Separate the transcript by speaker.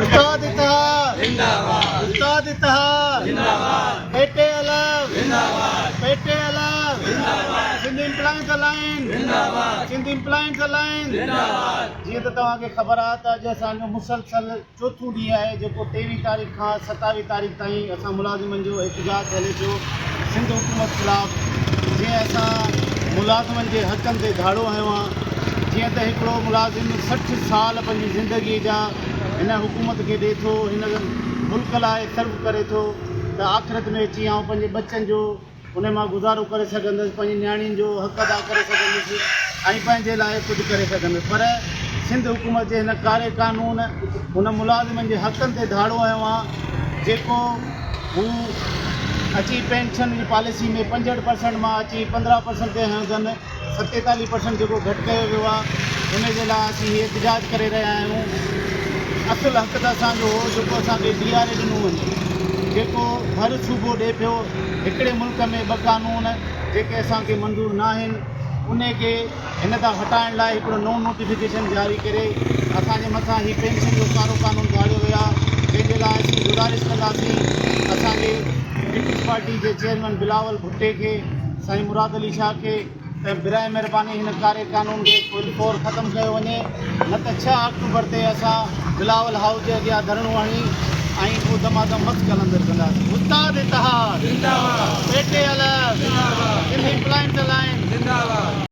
Speaker 1: استاد اتحاد زنداباد استاد اتحاد زنداباد پي ٽي الف زنداباد پي ٽي الف زنداباد Sindh employees alliance زنداباد Sindh employees alliance زنداباد. جيئن ته توهان کي خبر آهي ته اڄ اسان جو مسلسل چوٿون ڏينهن آهي جيڪو 23 تاريخ کان 27 تاريخ تائين اسان ملازمن جو احتجاج هلي پيو سنڌ حڪومت خلاف جنهن اسان ملازمن جي حقن تي ڌاڙو هنيو آهي جيئن ته هڪڙو ملازم 60 سال پنهنجي زندگي جا هن حڪومت کي ڏي ٿو هن ملڪ لاء سرو ڪري ٿو ته آخرت ۾ اچي آئون پنهنجي ٻچن جو ان مان گذارو ڪري سگهندس، پنهنجي نياڻين جو حق ادا ڪري سگهندس ۽ پنهنجي لاء ڪجهه ڪري سگهندس پر سنڌ حڪومت جي هن ڪاري قانون هن ملازمن جي حقن تي ڌاڙو هنيو آهي جيڪو هو اچي پينشن جي پاليسي ۾ 65 پرسنٽ مان اچي 15 پرسنٽ تي هنيو اٿن 47 پرسنٽ جيڪو گهٽ ڪيو ويو آهي ان جي لاء اسين هي احتجاج ڪري رهيا آهيون اصل حق ته اسان جو هو جيڪو اسان کي ڊي آر اي ڏنو وڃي جيڪو هر صوبو ڏي پيو هڪڙي ملڪ ۾ ٻه قانون جيڪي اسان کي منظور ناهن انهي کي هن تان هٽائڻ لاء هڪڙو نئون نوٽيفڪيشن جاري ڪري اسان جي مٿان هي پينشن جو ڪارو قانون ڌاڙيو ويو آهي جنهن جي لاء اسين گذارش ڪنداسين اسان جي پيپلز پارٽي جي چيئرمين بلاول ڀٽي کي سائين مراد علي شاهه کي ته براء مهرباني هن ڪاري قانون کي فل طور ختم ڪيو وڃي نه ته 6 آڪٽوبر تي اسان بلاول هائوس جي اڳيان ڌرڻو هڻي ۽ پوء دمادم مست قلندر ڪنداسين. استاد اتحاد زنده باد پي ٽي الف زنده باد سنڌ امپلائنس الائنس زنده باد.